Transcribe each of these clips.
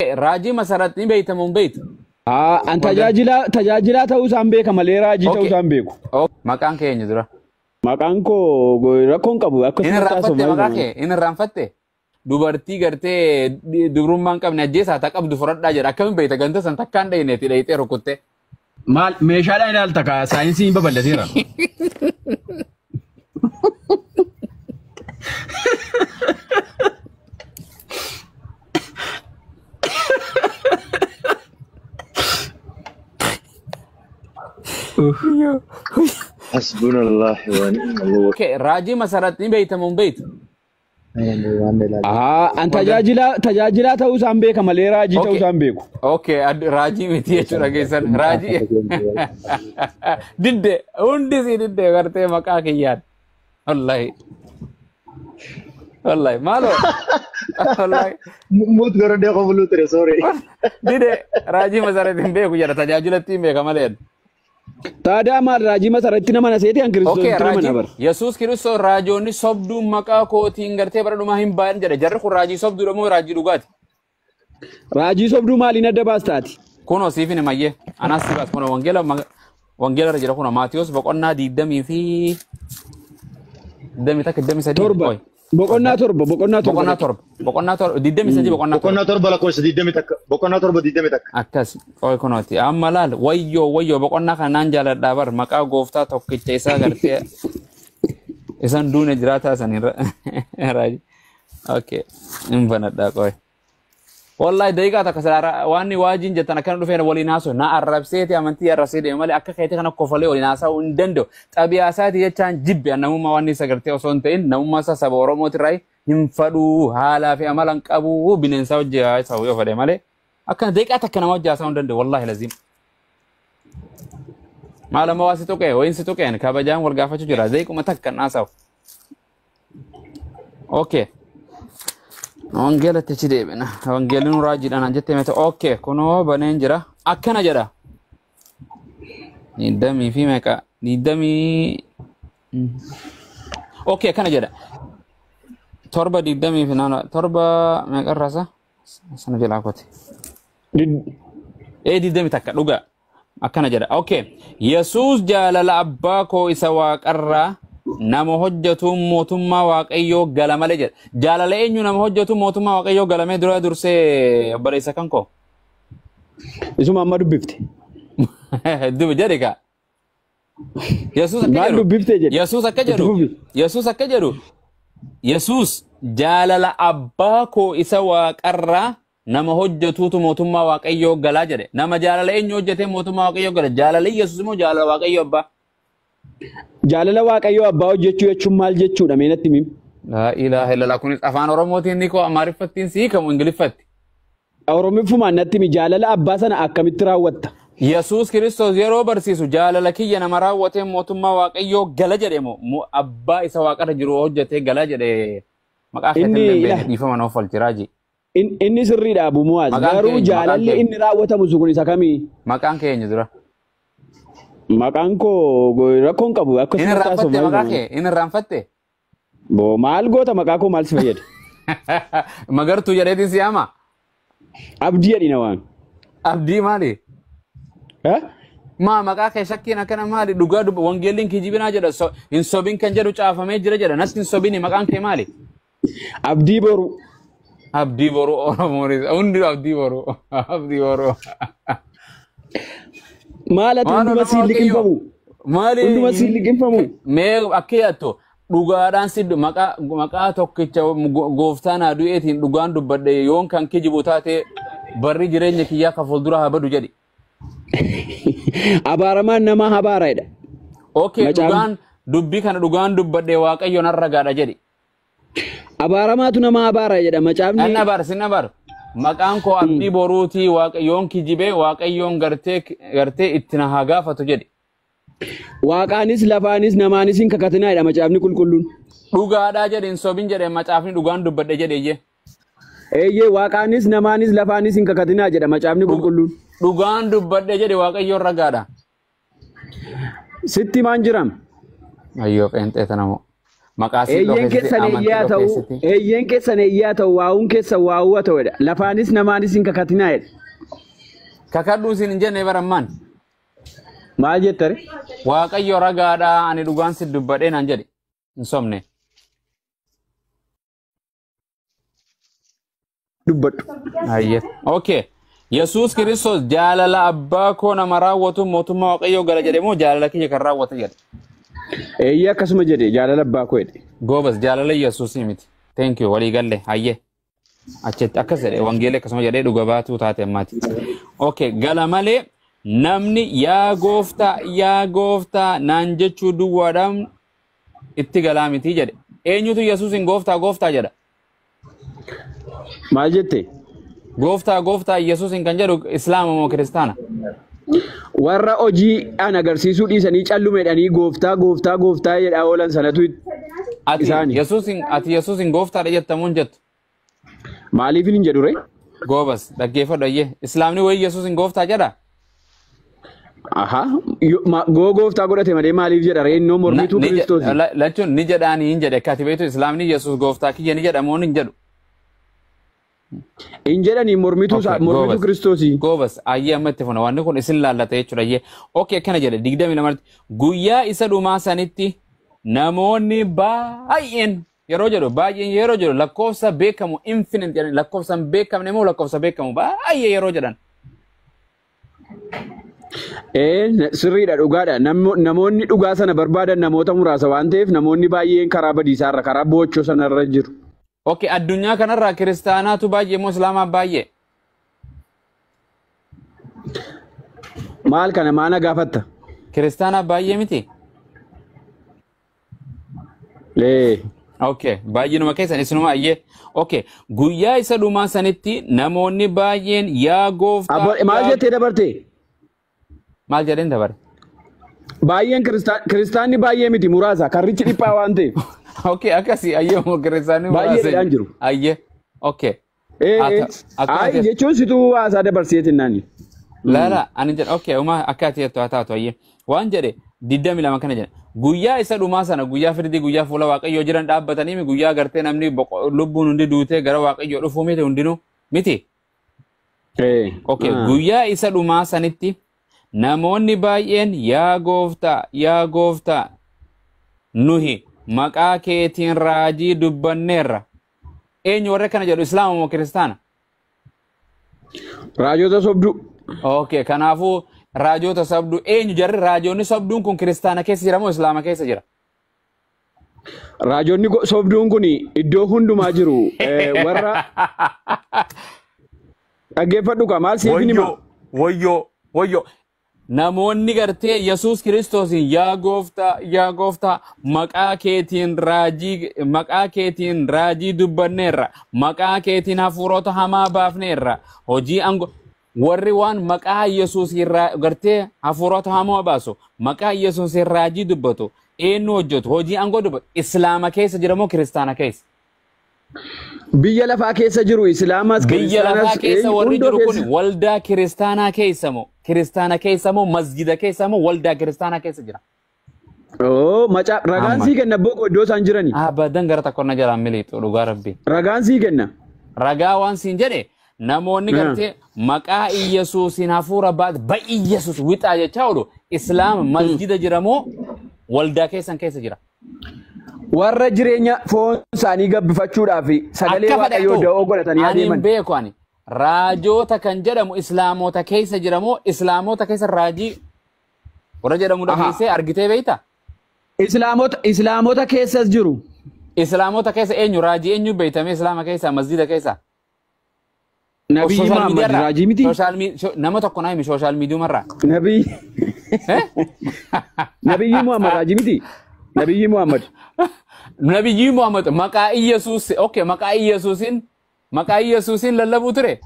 Raajii Masarat ni beeyta moo hin beeytu? An tajaajilaa ta'uu isaan beeka malee raajii ta'uu isaan beeku. Maqaan kee eenyu dura? Maqaan koo rakkoo hin qabu. Inni Akkasuma irraanfatte taasifama. maqaa kee? Inni irraanfatte? Dubartii gartee dubrummaa hin qabne ajjeesaa ta qabdu fudhadhaa jedha. Akkamiin beeyta ganta san takkaan dhayineeti dhayitee rukutte. Maal meeshaadhaan ilaalta kaa saayinsiin babal'ateera. Hasbunallah wa ni'mal wakil. Okay, raajii Masarat ni beeyta moo hin beeytu? An tajaajilaa ta'uu isaan beeka malee raajii ta'uu isaan beeku. Okay, raajii miti jechuudha keessan. Raajii didde hundi sii didde gartee maqaa kiyyaan. Wallahi. Wallahi maaloo. Wallahi. Mut gara dia qabulu ture, sorry. Dide raajii Masarat hin beeku jedha tajaajilatti hin beeka malee. Taadaa maal raajii Masaratti nama na seeti an Okay, kiristoositti nama na raajii bara. Yesuus Kiristoos raajoonni sobduun maqaa kootiin gartee bara dhumaa hin bayan jedha. Jarri kun raajii sobduudha moo raajii dhugaati? Raajii sobduu maaliin adda baastaati? Kunoo siif hin himayyee. Anaas si baas. Kunoo wangeela wangeela irra jira kunoo Maatiyos boqonnaa digdamii fi 21 23. 7. Oi. Boqonnaa 7 boqonnaa 7. Boqonnaa 7 boqonnaa 7 23 boqonnaa 7. Boqonnaa 7 lakkoofsa 21. Boqonnaa 7 21. Akkas oi kunooti. Amma laal wayyoo wayyoo boqonnaa kana naan jaaladhaa bar maqaa gooftaa tokkicha isaa gartee isan duune jiraataa sanirra raajii. Okay. Hin banadhaa qoy. Wallahi daqiiqaa takka silaa waan waajiin jettan akkana dhufeen waliin haasoo na arrabseeti amantii arrabsee deeme malee akka keetii kana kofalee waliin haasa'uu hin danda'u. Xabiyaa isaati jechaan jibbe namummaa waan isa gartee osoo hin ta'in namummaa isaa saba Oromootirraa hin fadhuu haalaa fi amala hin qabu bineensaa hojii haasa'u yoo fedhe malee akkana daqiiqaa takka nama hojii haasa'uu hin danda'u wallahi laziim. Maal amma waa si tuqee wayin si tuqeen kabajaan wal gaafachuu jira daqiiquma takka hin haasa'u. Okay. Wangeelatti achi deebina. Wangeelli nu raajiidhaan naan jettee mete. Okay, kunoo baneen jira. Akkana jedha. Digdamii fi meeqa? Digdamii. Okay, akkana jedha. 7 digdamii fi naannoo 7 meeqa irraasa? Sana jalaa kote. 21 dhugaa. Akkana jedha. Okay. Yesuus jaalala abbaa koo isa waaqarraa nama hojjetuun mootummaa waaqayyoo gala malee jedha. Jaalala eenyu nama hojjetuun mootummaa waaqayyoo galamee dura dursee obboleessa kan koo? Isuma amma dubbifte. Dubi jedhi kaa. Yesuus akka Maal jedhu. dubbifte jedhe? Yesuus akka Itti jedhu. fufi. Yesuus akka jedhu. Yesuus jaalala abbaa koo isa waaqarraa nama hojjetuutu mootummaa waaqayyoo galaa jedhe. Nama jaalala eenyu hojjetee mootummaa waaqayyoo gala? Jaalala Yesuus immoo jaalala waaqayyoo abbaa? Jaalala waaqayyoo abbaa hojjechuu jechuun maal jechuudha mee natti himi? Laa ilaaha illallah kunis afaan Oromootiin ni koo Amaariffattiin si hiikamu Ingiliffatti. Oromiffumaan natti himi jaalala abbaa sana akkamitti raawwatta? Yesuus Kiristoos yeroo barsiisu jaalala kiyya nama raawwatee mootummaa waaqayyoo gala jedhe moo abbaa isa waaqarra jiru hojjetee gala jedhe maqaa keetiin Inni hin beekne ila dhiifama nuuf olchiraaji. Inni sirriidha Abu Muwaaz. Maqaan kee Garuu eenyu? Maqaan jaalalli kee eenyu? inni raawwatamu sun isa kamii? Maqaan kee eenyu dura? Maqaan koo rakkoo hin qabu. Inni Akkasuma irraanfatte taasifama. maqaa kee? Inni irraanfatte? Boo maal goota maqaa koo maal si fayyada? Magartuu jedheetiin si yaama? Abdii jedhi na waami. Abdii maali? Eh? Maa maqaa kee shakkiin akkana maali? Dhugaa dubba wangeelliin kijibinaa jedha. Hin sobin kan jedhu caafamee jira jedha. Natti hin sobini maqaan kee maali? Abdii Boruu. Abdii Boruu Oromoonis hundi Abdii Boruu. Abdii Boruu. Maal ati Maaloo hunduma nama siin waaqayyoo? liqimfamu? Maali? Hunduma siin liqimfamu? Mee akka yaattu dhugaadhaan si maqaa tokkicha gooftaan haa du'eetiin dhugaan dubbadhe yoon kan kijibu taate barri jireenya kiyyaa ka fuuldura haa badu jedhi. Abaaramaan nama habaaraadha. Okay, Macaafni. dhugaan dubbii kana dhugaan dubbadhe waaqayyo narra gaadha jedhi. Abaaramaatu nama habaara jedha macaafni. Nan abaar sin abaar. Maqaan koo Abdii Boruutii waaqayyoon kijibee waaqayyoon gartee gartee itti na haa gaafatu jedhi. Waaqaanis lafaanis namaanis hin kakatinaa jedha macaafni qulqulluun. Dhugaadhaa jedhi hin sobin jedhe macaafni dhugaan dubbadhe jedhe iyyee. Eeyyee waaqaanis namaanis lafaanis hin kakatinaa jedha macaafni qulqulluun. Dhugaan dubbadhe jedhe waaqayyoon ragaadha. Sitti maan jiram? Ayyoo qeenxee tana moo. Maqaa siilloo Eeyyeen keessatti keessan amantii eeyyaa dhoo ta'u, keessatti. eeyyeen keessan eeyyaa ta'u, waawuun keessan waawuu haa ta'u jedha. Lafaanis namaanis hin kakatinaa jedha. Kakadhuu isin hin jenne barammaan. Maal jettare? Waaqayyo ragaadhaa ani dhugaan si dubbadhee naan jedhe. Hin sobne. Dubbadhu. Hayyee. Okay. Yesuus Kiristoos jaalala abbaa koo nama raawwatu mootummaa Waaqayyoo gala jedhe moo jaalala kiyya kan raawwatu jedhe? Eeyyee akkasuma jedhe jaalala abbaa koo jedhe. Goobas jaalala Yesuusii miti. Thank you walii galle hayyee. Achitti akkas jedhe wangeelii akkasuma jedhee dhuga baatuu taate ammaati. Okay gala malee namni yaa gooftaa yaa gooftaa naan jechuu duwwaadhaan itti galaa miti jedhe. Eenyutu Yesuusin gooftaa gooftaa jedha? Maal jette? Gooftaa gooftaa Yesuusin kan jedhu Islaama moo Kiristaana? Warra hojii an agarsiisuu dhiisanii callumeedhanii gooftaa gooftaa gooftaa jedhaa oolan sanatu Ati isaani. Yesuusin ati Yesuusin gooftaadha jettamuun jettu. Maaliif hin jedhu ree? Goobas dhaggeeffadhu ayyee. Islaamni wayii Yesuusin gooftaa jedha? Aha. Goo gooftaa godhate malee maaliif jedha ree? Innoo mormituu Kiristoosi. Lachuun ni jedhaanii hin jedhe. Akka ati beektu Islaamni Yesuus gooftaa kiyya ni jedhamuun hin jedhu. Hin jedhanii mormituu Okay, mormituu goobas. Kiristoosi. Goobas ayyee amma itti funa wanni kun isin laallata jechuudha ayyee. Okay akkana jedhe 22 guyyaa isa dhumaa sanitti namoonni baay'een yeroo jedhu baay'een yeroo jedhu lakkoofsa beekamu infinite jedhan lakkoofsa hin beekamne moo lakkoofsa beekamu baay'ee yeroo jedhan. Ee sirriidha dhugaadha. Namoonni dhugaa sana barbaadan namoota muraasa waan ta'eef namoonni baay'een karaa badiisaarra karaa boochoo sanarra jiru. Okay addunyaa kanarraa kiristaanaatu baay'ee moo islaamaa baay'ee? Maal kana maana gaafatta? Kiristaanaa baay'ee miti? Ee. Okay, baay'inuma keessan isinuma ayyee. Okay, guyyaa isa dhumaa sanitti namoonni baay'een yaa gooftaa Maal yaa jettee dabarte? Maal jedheen dabare? Baay'een kiristaanni baay'ee miti muraasa karrichi dhiphaa waan ta'eef. Okay, akkasii ayyee moo kiristaanni Baay'ee muraasa. dhaan jiru. Ayyee. Okay. Ee. Akkuma Ayi jettu. jechuun situu haasaa dabarseetiin naani. Laala ani jedha okay uma akka ati jettu haa taatu ayyee. Waan jedhe 22 kana jedhe. Guyyaa isa dhumaa sana guyyaa firdii guyyaa fuula Waaqayyoo jiran dhaabbatanii mi guyyaa gartee namni lubbuun hundi duutee gara Waaqayyoo dhufuu miti hundinuu miti. Ee. Okay, guyyaa isa dhumaa sanitti namoonni baay'een yaa gooftaa yaa gooftaa nuhi maqaa keetiin raajii dubbanneerra. Eenyu warra kana jedhu Islaama moo Kiristaana? Raajota sobduu. Okay, kanaafuu raajota sobduu eenyu jarri raajoonni sobduun kun Kiristaana keessa jira moo Islaama keessa jira? Raajonni sobduun kun iddoo hundumaa jiru. Warra dhaggeeffadhu kaa maal siif hin hima? Wayyoo, wayyoo, wayyoo. Namoonni gartee Yesuus Kiristoosiin yaa gooftaa, yaa gooftaa, maqaa keetiin raajii dubbanneerra, maqaa keetiin hafuurota hamaa baafneerra, hojii aangoo warri waan maqaa Yesuus gartee hafuurota hamaa baasu, maqaa Yesuus raajii dubbatu, eenyu hojjetu, hojii aangoo dubbatu, Islaama keessa jira moo Kiristaana keessa? Biyya lafaa keessa jiru Islaamas Biyya lafaa Kiristaanas keessa warri hundoo jiru kun keessa. waldaa kiristaanaa keessa moo kiristaana keessa moo masgida keessa moo waldaa kiristaanaa keessa jira? Oo macaa ragaan Amma. sii kenna boqoo iddoo isaan jirani. Abadan gara tokko na jalaan miliixu dhugaa rabbi. Ragaan sii kenna. Ragaa waan siin jedhe namoonni gartee maqaa Iyyasuusiin hafuura baat ba'i Iyyasuus wixaa jechaa oolu Islaama masgida jira moo waldaa keessan keessa jira? Warra jireenya foon isaanii gabbifachuudhaaf sagalee Akka fedhe Waaqayyoo ta'u da'oo godhatanii ani hin adeeman. beeku ani. Raajoota kan jedhamu Islaamota keessa jira moo Islaamota keessa raajii warra jedhamu dhageessee argitee beektaa? Islaamota keessas jiru. Islaamota keessa eenyu raajii eenyu beeytame Islaama keessa masjida keessa? Nabiyyi Social Muhammad media irraa. raajii miti. Social nama tokko naa himi social media irraa. Nabiyyi Muhammad raajii miti. Nabiyyi Muhammad. Nabiyyi Muhammad maqaa Iyyasuus okay maqaa Iyyasuusin lallabuu ture.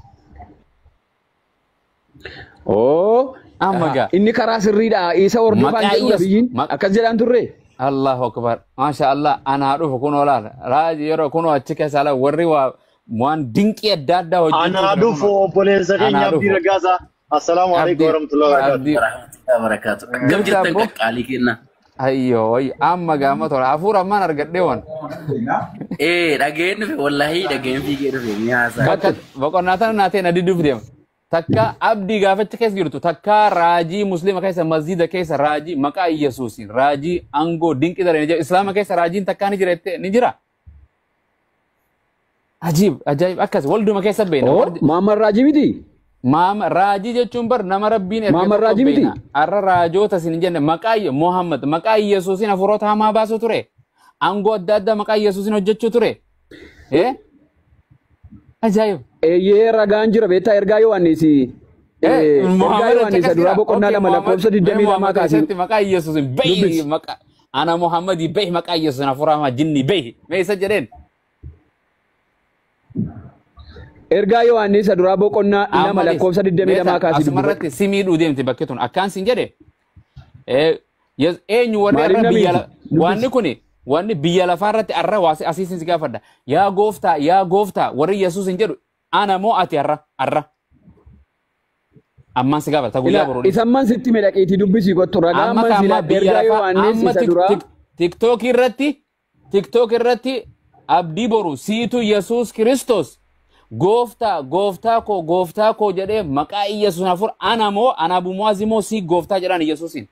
Oo. Amma gaa. Inni karaa sirriidha. Isa hordofaan Maqaa jedhu nabiyyiin. Akkas jedhaan turre. Allahu akbar. Masha Allah anaa dhufu kunoo laala. Raajii yeroo kunoo achi keessa ala warri waan dinqii adda addaa hojjechuu Anaa jira dhufu kunoo. obboleessa keenya Anaa Abdii dhufu. Raggaasaa. Assalaamu alaikum Abdii warahmatullahi wabarakatuh. Abdii Warahmatullahi wabarakatuh. Akkam jirta jirtan abboo? qaqqaalii kenna. Ayyoo amma gaama tola hafuura ammaan argadhee waan. Dhageen dhufe wallaahi dhageen fiigee dhufe ni haasaa. Bakka boqonnaa tana naatee na diduuf deema. Takka abdii gaafachi keessa jirtu takka raajii muslima keessa masjida keessa raajii maqaa Yesuusiin raajii aangoo dinqii daree jedhu islaama keessa raajiin takkaa ni jira jettee ni jira. Ajiib ajaa'ib akkas walduma keessa beena. Oo Muhammad Raajii miti. Maama raajii jechuun bar nama rabbiin erge Muhammad tokko Raajii miti. beena. Har'a raajoota isin hin jenne maqaa Muhammad maqaa Yesuusiin hafuurota hamaa baasuu ture. Aangoo adda addaa maqaa Yesuusiin hojjechuu ture. Ajaa'ib. Eeyyee ragaan jira beektaa ergaa Yohaannis. Ergaa Muhammad Yohaannis akkas duraa jira. boqonnaa Okay, 2 lakkoofsa Muhammad 22 Muhammad kaasii. keessatti maqaa Yesuusiin bahi Dubbisi. maqaa ana Muhammadii bahi maqaa Yesuusiin hafuura hamaa jinni bahi. Mee isa jedheen. Ergaa Yohaannis duraa boqonnaa 2 Ammalis lakkoofsa 22 beektaa kaasii dubbifadhu. asumarratti si miidhuu deemti bakki tun akkaan sin jedhe eenyu warri Maaliif arra na biyya miiti? wanni Dubbisi. kuni wanni biyya lafaa irratti arra waasi asiisin si gaafadha yaa gooftaa yaa gooftaa warri Yesuus hin jedhu ana moo ati arra arra ammaan si gaafadha ta guyyaa Ila boruu dhiisi. isa amman sitti medhaqiitii dubbisii kottu ragaa Amma amman ka si ammaa laadhe biyya ergaa lafaa Yohaannis amma isa duraa. tiktook irratti tiktook irratti abdii boru siitu Yesuus Kiristoos gooftaa gooftaa koo gooftaa koo jedhee maqaa Yesuus hafuur ana moo ana Abu Mu'aaz moo sii gooftaa jedhaan Yesuusiin.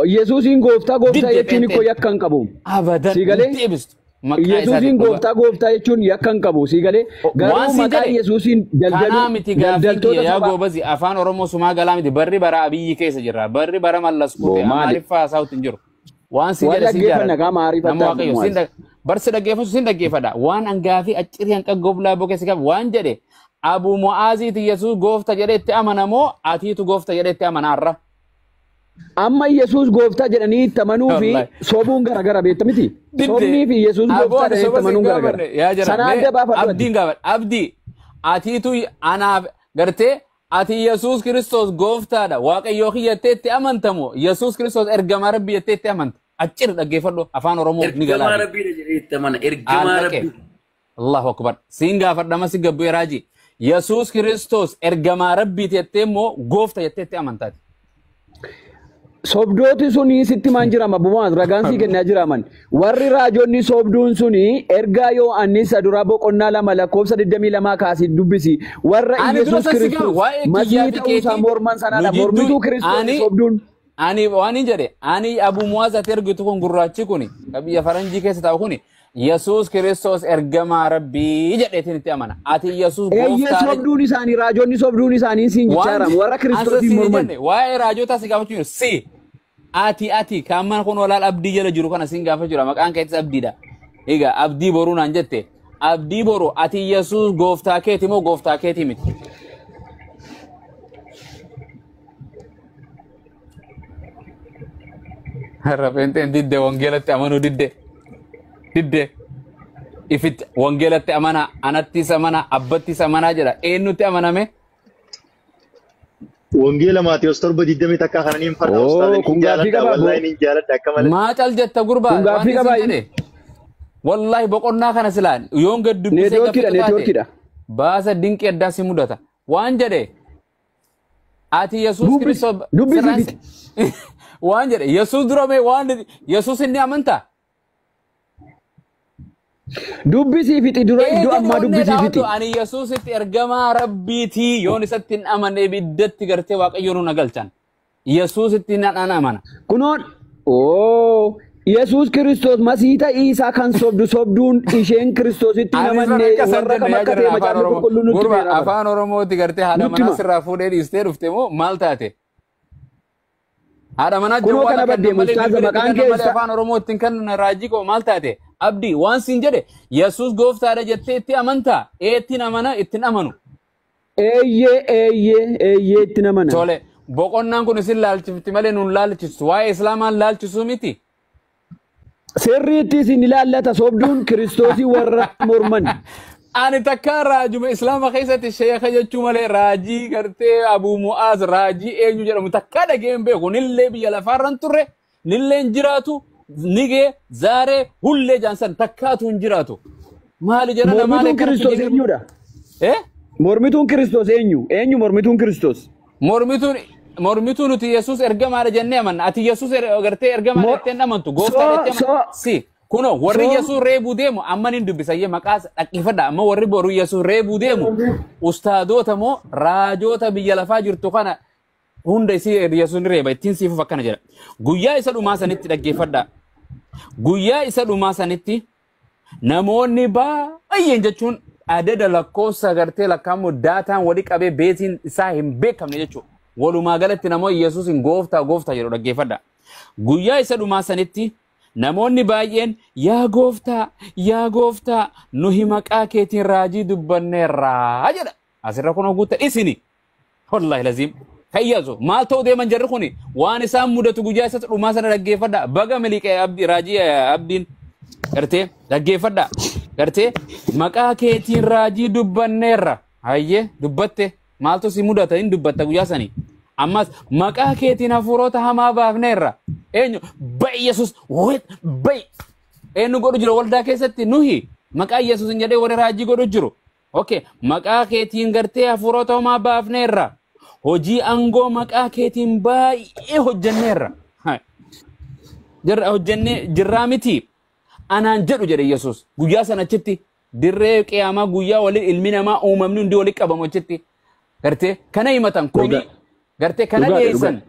Yesuusiin gooftaa gooftaa Didde jechuun ikkoo pheenxeen yakka hin qabu. abadan Sii hin galee? deebistu maqaa isaatiin Yesuusiin dhugaa. gooftaa gooftaa jechuun yakka hin qabu. Sii galee? Waan Garuu siin maqaa jedhe Yesuusiin kanaa daldaluu miti gaaffii daldaltoota kiyya yaa sobaa. goobazi afaan Oromoo sumaa galaa miti barri bara Abiyyi keessa jirra barri bara Mallas Boo Kuute maali? Amaariffaa haasa'uutti hin jiru. Waan siin Waan jedhe siin dhaggeeffanna jaalladha. qaama Nama ariifattaa Waaqayyo siin Mu'aaz. barsi dhaggeeffatu siin dhaggeeffadha. Waan hangaafii accirii hanqa goblaa bokeessi qabu waan jedhe Abu Mu'aaziiti Yesuus goofta jedhee itti amana moo atiitu goofta jedhee itti amana har'a? Amma Yesuus gooftaa jedhanii itti amanuu fi Wallahi. sobuun garagara beekta miti. Didde. Sobnii fi Yesuus Aboo gooftaa ani jedhanii itti soba sin amanuun garagara. gaafanne yaa jara Sana mee adda baafadhu ati. abdiin gaafadha abdii atiitu anaaf gartee ati Yesuus Kiristoos gooftaadha Waaqayyoo kiyyattee itti amantamoo Yesuus Kiristoos ergamaa Rabbii jettee itti amanta accir dhaggeeffadhu afaan Oromoo ni Ergamaa galaafi. Rabbiidha jedhee itti amana. Ergamaa Allaqe. Rabbii. Allahu akbar. Siin gaafadhama si gabbee raajii. Yesuus Kiristoos ergamaa Rabbiiti jettee immoo goofta jettee itti amantaati. Sobdooti suni sitti maan jirama Mu'aaz ragaan sii kennaa jiraman. Warri raajonni sobduun suni ergaa Yohaannis isa duraa boqonnaa 2 lakkoofsa 22 kaasii dubbisi. Warra Ani dura Yesuus san si gaafa Kiristoos waa'ee kiyyaa masii fi ta'uu isaa keetii morman nu sanaadha. jidduu Mormituu Kiristoos ani sobduun. ani waan hin jedhe ani Abu Mu'aaz ati ergitu kun gurraachi kuni ka biyya faranjii keessa taa'u kuni Yesuus Kiristoos ergamaa Rabbii jedheetiin itti amana. Ati Yesuus Eeyyee gooftaadha sobduun isaanii raajonni sobduun isaanii siin jechaa waan jiraam. Warra ansa Kiristoosiin siin hin morman. jenne waa'ee raajotaa si gaafachuu jiru si ati ati kan mana kun olaal abdii jala jiru kana siin gaafachuu jira maqaan keetis abdiidha. Egaa abdii boruu naan jette abdii boru ati Yesuus gooftaa keeti moo gooftaa keeti miti? Rafeenteen didde wangeelatti amanuu didde didde ifitti wangeelatti amanaa anattis amanaa abbattis amanaa jedha eenyutti amaname? Wangeela Maatiyus 7:21 kana niin farda Oo ustaaza niin kun gaaffii jaaladha qabaa boo. wallahi niin jaaladha akka malee. Maa cal jetta gurbaa Kun waan gaaffii isin qabaa. jedhe wallahi boqonnaa kana silaan yoon gad dubbisee Neetwoorkiidha gaffitu taate neetwoorkiidha. baasa dinqii addaa si mudata waan jedhe ati Yesuus Dubbisi Kiristoos dubbisi sirraan fiti. waan jedhe Yesuus dura mee waan Yesuus inni amantaa Dubbisii fixi dura Ee iddoo jedhi ammaa onnee dubbisii dhaabatu fixi. ani Yesuusitti ergamaa Rabbiitii yoon isatti hin amanne ibiddatti gartee Waaqayyo nu galchan Yesuusitti nan amana. Kunoon oo Yesuus Kiristoos masii ta'ii isaa kan sobdu sobduun isheen Kiristoositti hin Anis amanne bara akkasan warra jenne kam yaa akka jiran ta'e afaan macaafni Oromoo. qulqulluun nutti Gurba himeera bara. afaan Oromooti gartee haadha Nutti manaa hima. sirraa fuudhee dhiistee dhufte moo maal taate? Haadha manaa Kunoo jawwaala kana kennan baddee malee mustaaza bilbila itti maqaan kennan malee keessa afaan Oromoo ittiin kennan raajii koo maal taate? Abdii waan siin jedhe Yesuus gooftaadha jettee itti amantaa? Ee ittiin amana ittiin amanu. eeyyee eeyyee eeyyee itti namana. Tole boqonnaan kun isin laalchifti malee nun laalchistu waa'ee islaamaan laalchisuu miti. Sirriitti isin ilaallata sobduun Kiristoosii warra morman. Ani takka raajuma islaama keessatti sheeka jechuu malee raajii gartee Abu Mu'aaz raajii eenyu jedhamu takka dhageen beeku nillee biyya lafaarra hin turre nillee hin jiraatu nigee zaaree hullee jaansan takkaatu hin jiraatu. Maali jedhana maali Mormituun akkanatti Kiristoos jedhu? eenyudha? Eh? Mormituun Kiristoos eenyu? Eenyu mormituun Kiristoos? Mormituun Mormituu nuti Yesuus ergamaadha jennee amanna. Ati Yesuus gartee ergamaadha jettee hin amantu. Gooftaa jettee amantu. Si. Kunoo warri Yesuus reebuu deemu amma nin dubbisayyee maqaa dhaggeeffadha. Amma warri boru Yesuus reebuu deemu ustaadoota moo raajoota biyya lafaa jirtu kana hunda isii Yesuus ni reeba ittiin siifuuf akkana jedha. Guyyaa isa dhumaa sanitti dhaggeeffadha. Guyyaa isa dhumaa sanitti namoonni baay'een jechuun adada lakkoofsa gartee lakkaa'amu daataan walii qabee beetiin isaa hin beekamne jechuudha. Walumaa galatti namoonni Yesuus hin gooftaa gooftaa jedhu dhaggeeffadha. Guyyaa isa dhumaa sanitti namoonni baay'een yaa gooftaa yaa gooftaa nuhi maqaa keetiin raajii dubbanneerraa jedha. Asirra kun guutta isini. Wallaahi laziim. Kayyasu maal ta'u deeman jarri kuni waan isaan mudatu guyyaa isa dhumaa sana dhaggeeffadha. Baga miliqee abdii raajii abdiin gartee dhaggeeffadha. Gartee maqaa keetiin raajii dubbanneerra. Hayyee dubbatte maaltu si mudata hin dubbatta guyyaa sanii. Ammas maqaa keetiin hafuurota hamaa baafneerra. Eenyu ba'i Yesuus wait ba'i. Eenyu godhu jiru waldaa keessatti nuhi maqaa Yesuus hin jedhee warri raajii godhu jiru. Okay maqaa keetiin gartee hafuurota hamaa baafneerra. Hojii aangoo maqaa keetiin baay'ee hojjenneerra. Jirra hojjennee jirraa miti. Anaan jedhu jedhe Yesuus guyyaa sana achitti dirree qiyaamaa guyyaa waliin ilmi namaa uumamni hundi walitti qabamu achitti. Gartee kana himatan komii gartee kana dhiyeessan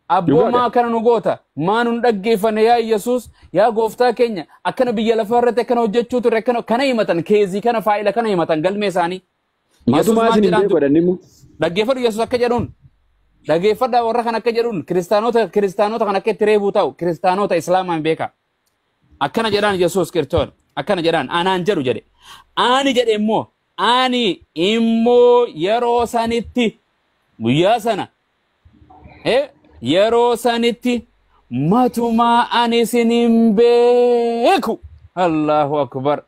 abboomaa akkana nu goota maa nun dhaggeeffanne yaa Yesuus yaa gooftaa keenya akkana biyya lafaa irratti akkana hojjechuu turre akkana kana himatan keezii kana faayila kana himatan galmee isaanii. Matumaa isin hin beeku jedhani immoo. Dhaggeeffadhu Yesuus akka jedhuun dhaggeeffadhaa warra kan akka jedhuun kiristaanota kan akka itti reebuu ta'u kiristaanota islaamaan beeka. Akkana jedhaan Yesuus Kiristoos akkana jedhaan anaan jedhu jedhe. Ani jedhe immoo ani immoo yeroo sanitti guyyaa sana yeroo sanitti matumaa ani isin hin beeku. Allahu akbar.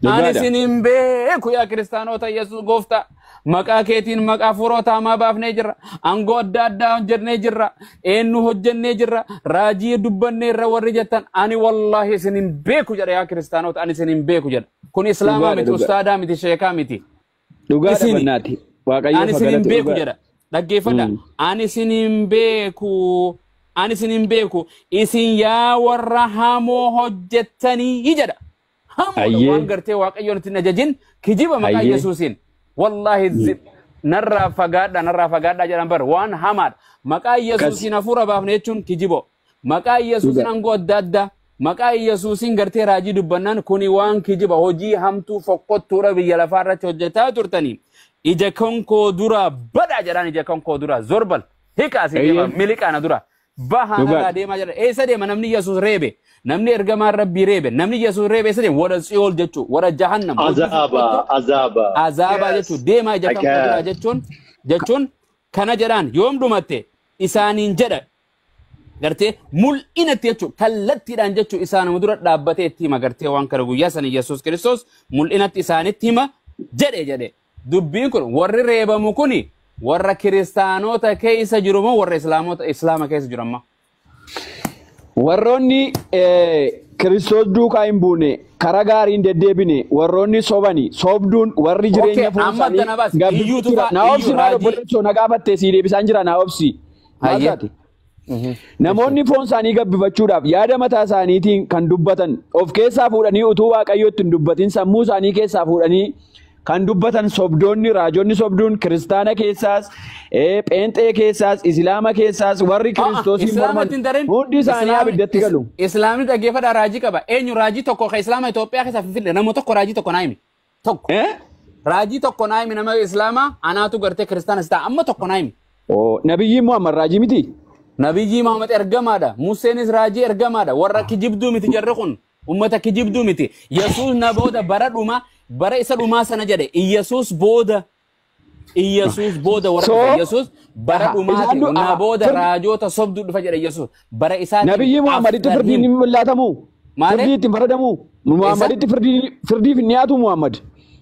Ani isin hin beeku yaa kiristaanota Yesuus gooftaa. Maqaa keetiin maqaa hafuurota hamaa baafnee jirra. Aangoo adda addaa hojjennee jirra. Eenyu hojjennee jirra. Raajii dubbanneerra warri jettan ani wallaahi isin hin beeku jedha yaa kiristaanota ani isin hin beeku jedha. Kun islaamaa miti ustaadaa miti sheekaa miti. Dhugaadha bannaati. Waaqayyo ani isin hin beeku jedha. Dhaggeeffadha. Ani isin hin beeku. Ani isin hin beeku. Isin yaa warra hamoo hojjettanii jedha. Hamoo waan gartee waaqayyoon ittiin ajajin kijiba maqaa Yesuusiin. Wallahi narraa fagaadha jedhan bar waan hamaadha. Maqaa Yesuusiin hafuura baafne jechuun kijibo. Maqaa Yesuusiin aangoo adda addaa. Maqaa Yesuusiin gartee raajii dubbannaan kuni waan kijiba hojii hamtuu fokkottuudha biyya lafaa irratti hojjetaa turtanii. Ija konkoo dura badaa jedhaan ija konkoo dura zorbal hiika asii deema miliqaana dura. Bahaa narraa deemaa jedha. Eessa deema namni Yesuus reebe? Namni ergamaan Rabbii reebe. Namni Yesuus reebe eessa deema? Wara Tsiyool jechuun wara Jahannam. Azaaba azaaba. Azaaba jechuun deemaa ija konkoo dura jechuun kana jedhaan yoom dhumatte isaaniin jedha. Gartee mul'inatti jechuun kallattiidhaan jechuun isaanuma dura dhaabbatee itti hima gartee waan kana guyyaa sana Yesuus Kiristoos mul'inatti isaanitti hima jedhe. Dubbiin kun warri reebamu kuni warra kiristaanota keessa jiru moo warra islaamota islaama keessa jiru amma? Warroonni Kiristoos duukaa hin buune karaa gaarii hin deddeebine warroonni sobani sobduun warri jireenya foon isaanii gabbiftuu na obsi maal obboleessoo na gaafattee sii deebisaan jira na obsi. Maal taate? Namoonni foon isaanii gabbifachuudhaaf yaada mataa isaaniitiin kan dubbatan of keessaa fuudhanii utuu waaqayyootti hin dubbatin sammuu isaanii keessaa fuudhanii kan dubbatan sobdoonni raajonni sobduun kiristaana keessaas pheenxee keessaas islaama keessaas warri kiristoosiin morman hundi isaanii abiddatti galu. Islaamni dhaggeeffadhaa raajii qaba. Eenyu raajii tokko kan islaama Itoophiyaa keessa finfinnee nama tokko raajii tokko naa himi. Tokko. Raajii tokko naa himi nama islaamaa anaatu gartee kiristaanas ta'a amma tokko naa himi. Nabiyyiin Muhammad raajii miti? Nabiyyi Muhammad ergamaadha. Museenis raajii ergamaadha. Warra kijibduu miti jarri kun. Ummata kijibduu miti. Yesuus na booda bara dhuma bara isa dhumaa sana jedhe Iyesuus booda warra Iyesuus bara dhumaati na booda raajoota sobduu dhufa jedhe Iyesuus bara isaati. Nabiyyi Muhammaditti firdiin hin laatamu. Firdii ittiin faradamu. Muhammaditti firdiif hin dhiyaatu Muhammad.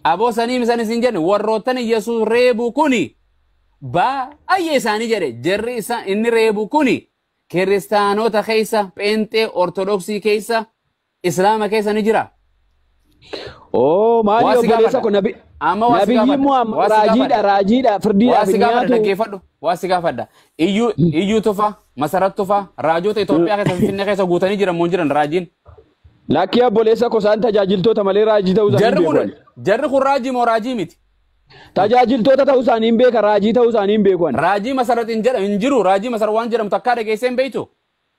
Aboo sanii misan isin jenne warroottan Iyesuus reebu kuni baay'ee isaanii jedhe jarri isa inni reebu kuni kiristaanota keessa pheenxee ortodoksii keessa islaama keessa ni jira. Oh, maali obboleessa ko nabiyyi Muhammad raajiidha firdiidhaaf hin dhiyaatu. Dhaggeeffadhu. Waa si gaafadha. Iyyuu tufa, Masarat tufa, raajota Itoophiyaa keessa Finfinnee keessa guutanii jiran moo hin jiran raajiin? Lakkii obboleessa kosaan tajaajiltoota malee raajii ta'uu isaanii Jarri hin kun beeku. jarri kun raajii moo raajii miti? Tajaajiltoota ta'uu isaanii hin beeka, raajii ta'uu isaanii hin beeku ani. Raajii Masarat hin jedhamu hin jiru. Raajii Masarat waan jedhamu takkaa dhageessee hin beektu.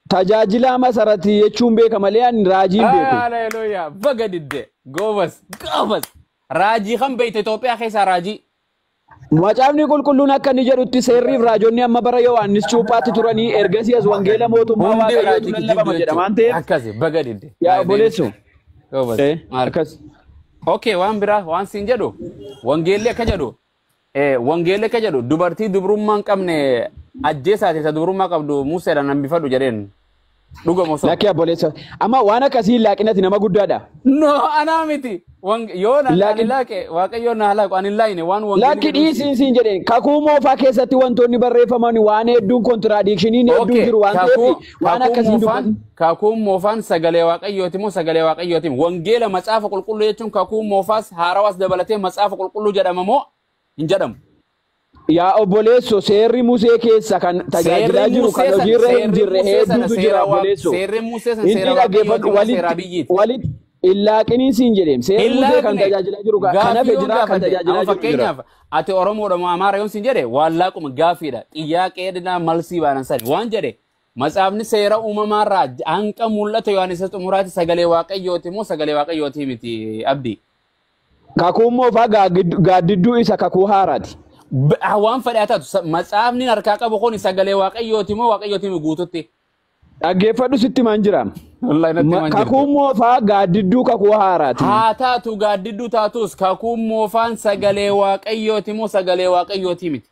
Tajaajilaa Masaratii jechuun beeka malee ani raajii hin beeku. Haleluuyaa. Baga didde. Goobas. Goobas. Raajii kan beekte Itoophiyaa keessaa raajii. Macaafni qulqulluun akka inni jedhutti seerriif raajonni amma bara Yohaannis cuuphaatti turanii ergasii as wangeela mootummaa Hundi Waaqayyootu raajii lallabama kijibdu jedha waan jechuudha. ta'eef. Akkasi baga didde. Yaa obboleesso. Goobas. Maal? Akkas. Okay, waan biraa waan siin jedhu wangeelli akka jedhu wangeelli akka jedhu dubartii dubrummaa hin qabne ajjeesaati isa dubrummaa qabdu Museedhaan hambifadhu jedheen. Dhuga moo soba? Lakkii obboleessa. Amma waan akkasii hin laaqinati nama guddaadha. No, anaa miti. Yoo na ani Laaqin. laaqe Waaqayyo na laaqu ani hin laaqne waan wangeelli Lakki jedhu. dhiisiin siin jedheen kakuu moofaa keessatti wantoonni barreeffaman waan hedduun kontiraadiikshiniin hedduun Okay, jiru waan kakuu ta'eef waan kakuun akkasii moofaan dubbatin. kakuun moofaan sagalee Waaqayyooti moo sagalee Waaqayyooti? Wangeela macaafa qulqulluu jechuun kakuu moofaas haarawaas dabalatee macaafa qulqulluu jedhama moo hin jedhamu? Yaa obboleesso seerri Musee keessa kan tajaajilaa Seerri jiru kan Musee sana hojiirra hin seerri jirre Musee sana hedduutu jira seera waa obboleesso. seerri Musee sana Inni seera dhaggeeffadhu Waaqayyooti moo seera walitti biyyiiti? walitti hin laaqiniin siin jedheem seerri Hin Musee kan laaqne tajaajilaa jiru kan gaaffii hafe yoon jira kan gaafadhe amma tajaajilaa jiru jira. fakkeenyaaf ati Oromoodha moo Amaara yoon siin jedhe waan laaquma gaaffiidha xiyyaa malsii baanan sani waan jedhe matsaafni seera uumamaarraa hanqa mul'ata Yohaannis xumuraati sagalee Waaqayyooti moo sagalee Waaqayyooti miti abdii. Kakuun moofaa gaaddidduu isa kakuu haaraati. Waan fedhe haa taatu matsaafni harkaa qabu kun sagalee Waaqayyooti moo Waaqayyooti miti guututti. Dhaggeeffadhu sitti maan jira. Wallaahi natti himan jirtu. Kakuun moofaa gaaddidduu kakuu haaraati. Haa taatu gaaddidduu taatus kakuun moofaan sagalee Waaqayyooti moo sagalee Waaqayyooti miti.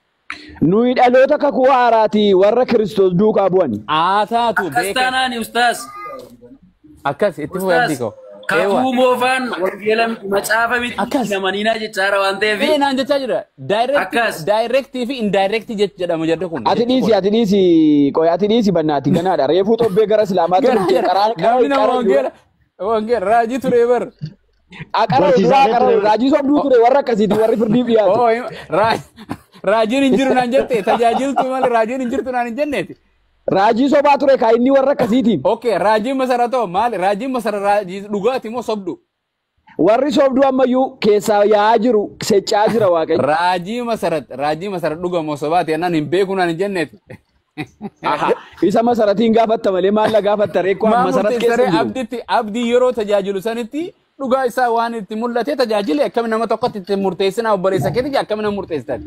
Nuyi dhaloota kakuu haaraati warra Kiristoos duukaa bu'an. Haa taatu Akkas beeka. taanaan ustaas. Akkas itti fufi abdii Ustaas. koo. Eewa. Kakuu moofaan wangeela macaafa miti Akkas. namaniinaa jechaara waan ta'eef. Ee naan jechaa jira. Akkas. Daayirektii fi indirectii jedhamu jedhu kun. Ati Jechi dhiisi kun. ati dhiisi qoy ati dhiisi bannaati ganaadha. Reefuu xobbee gara Islaamaatti Gara dhufte jira. qaraa Namni nama qara wangeela wangeela raajii ture bar. qara Barsiisaa duraa qara ture. raajii sobduu ture warra akkasiiti warri firdiif dhiyaatu. Oo raajiin hin jiru naan jette tajaajiltu malee raajiin hin jirtu naan hin jenneeti. Raajii sobaa ture kaa inni warra akkasiiti. Okay raajiin masaratoo maali raajiin masara raajii dhugaati moo sobdu? Warri sobduu ammayyuu keessaa yaa'aa jiru seccaa jira Waaqayyo. Raajii masarat raajii masarat dhuga moo sobaati jennaan hin beeku naan hin jenneeti. Aha. Isa masaratiin gaafatta malee maalla gaafatta reekkoo Maa masarat keessa murteessaree hin jiru. abditti abdii yeroo tajaajilu sanitti dhugaa isaa waan itti mul'ate tajaajile akkami nama tokkotti itti murteessinaa obboleessa keetti akkami nama murteessitan.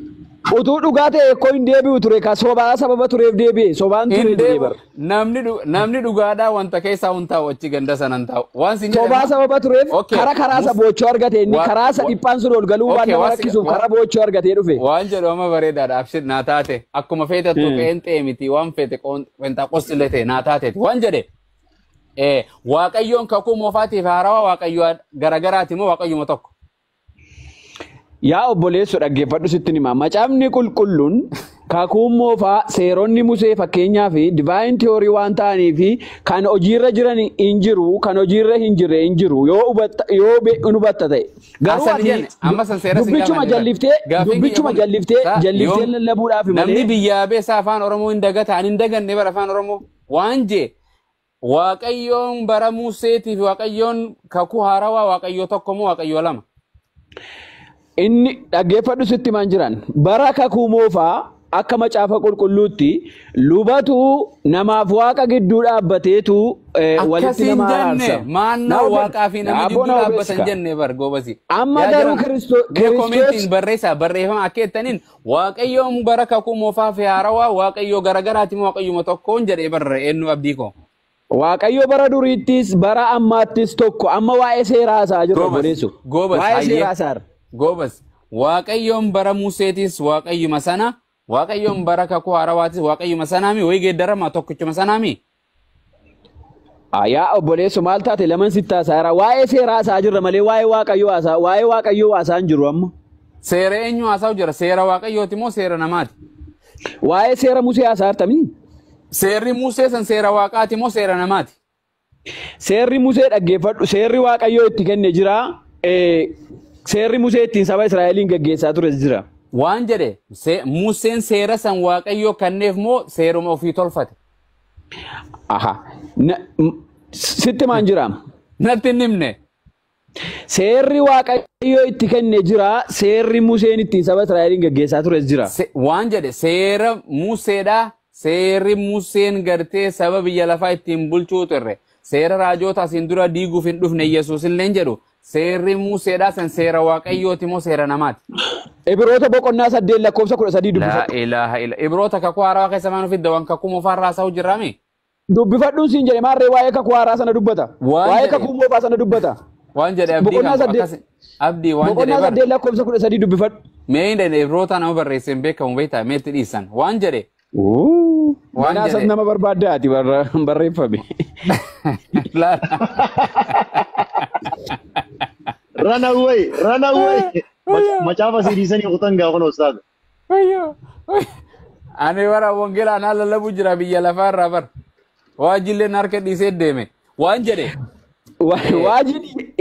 Utuu dhugaa ta'e ekkoo hin deebi'u ture ka sobaa sababa tureef deebi'e sobaan ture Hin jedhee deebi'u. bara. Namni dhugaadhaa wanta keessaa hin taa'u achi ganda sana hin taa'u. Waan sin Sobaa jedhamu. sababa tureef Okay. kara karaa isa boochoo argate inni karaa isa dhiphaan sun ol galuu waan Okay, nama waan si rakkisuuf wa- kara boochoo argatee dhufe. waan jedhu amma bareedaadha. Abshir naa taate akkuma feetattu qeenxee miti waan feete qeenxaa qossillee ta'e naa taateeti waan jedhe. Waaqayyoon kakuu moofaatiif haarawaa waaqayyoo garagaraati moo waaqayyuma tokko? Yaa obboleesso dhaggeeffadhu sitti hima. Macaafni qulqulluun kakuun moofaa seeronni Musee fakkeenyaa fi divine theory waan ta'anii fi kan hojiirra jiran hin jiru kan hojiirra hin jirre hin jiru yoo hubatta yoo hin hubatta ta'e. Garuu Asan ati jenne amma san seera sin dubbichuma gaafanne bara. jalliftee Gaaffiin kiyya dubbichuma kun jalliftee sa jalliftee yoom lallabuudhaaf namni malee biyyaa beessa afaan Oromoo hin dagata ani hin daganne bara afaan Oromoo waan jee Waaqayyoon bara Museetii fi Waaqayyoon kakuu haarawaa Waaqayyoo tokko moo Waaqayyoo lama? Inni dhaggeeffadhu sitti himaan jiran bara kakuu moofaa akka macaafa qulqulluutti lubatu namaaf waaqa gidduu dhaabbateetu walitti Akkas hin nama jenne araarsa. maannoo waaqaa fi nama Abbo gidduu na dhaabbatan obeesska. jenne bar goobasi. Amma Yaa garuu jiran mee Kiristoos koomentiin barreessaa barreeffama akka jettaniin Waaqayyoon bara kakuu moofaa fi haarawaa Waaqayyoo garagaraati moo Waaqayyuma tokkoon jedhee barre eenyu abdii koo. Waaqayyo bara duriittis bara ammaattis tokko amma waa'ee seeraa haasa'aa jirra Goobas obboleessu. goobas Waa'ee hayyee seeraa haasa'aa jirra. goobas Waaqayyoon bara Museetis Waaqayyuma sana Waaqayyoon bara kakuu haarawaatis Waaqayyuma sanaami wayii geeddarama tokkichuma sanaami. Yaa obboleessu maal taate laman sitti haasa'aa jira. Waa'ee seeraa haasa'aa jirra malee waa'ee Waaqayyoo haasa'aa waa'ee Waaqayyoo haasa'aa hin jiru amma. Seera eenyu haasa'u jira seera Waaqayyooti moo seera namaati? Waa'ee seera Musee haasa'aa jirtamii? Seerri Musee san seera Waaqaati moo seera namaati? Seerri Musee dhaggeeffadhu. Seerri Waaqayyoo itti kenne jira. Seerri Musee ittiin saba Israa'eliin geggeessaa tures jira. Waan jedhe Museen seera san Waaqayyoo kenneef moo seeruma ofii tolfate? Aha. Sitti maan jiraam? Natti hin himne. Seerri Waaqayyoo itti kenne jira. Seerri Museen ittiin saba Israa'eliin gaggeessaa tures jira. Waan jedhe seera Museedha. Seerri Museen gartee saba biyya lafaa ittiin bulchuu turre. Seera raajoota asiin dura diiguuf hin dhufne Yesuus illee jedhu. Seerri Museedha san seera Waaqayyooti moo seera namaati? Ibroota boqonnaa 8 lakkoofsa 13 Laa dubbifadhu. ilaaha illa. Ibroota kakuu haarawaa keessa maan ofitti waan kakuu moofaarraa haasa'u jirraami? Dubbifadhuun siin jedhe maarree waa'ee kakuu haaraa sana dubbata. Waan Waa'ee jedhe kakuu moofaa sana dubbata. waan jedhe abdii Boqonnaa kan 8 akkas abdii waan jedhe boqonnaa bar 8 lakkoofsa 13 dubbifadhu. mee hin dandeenye Ibroota nama barreesse hin beekamu beektaa mee itti dhiisan waan jedhe waan Manaa jedhe nama barbaaddaati barreeffame. laala. Run away, run away. Macaafa siidisanii kutan gaa kun ustaaza. Wayyoo. Ani bara wangeela anaa lallabu jira biyya lafaa irraa bar. Waajjilleen harka dhiisee deeme. Waan jedhe.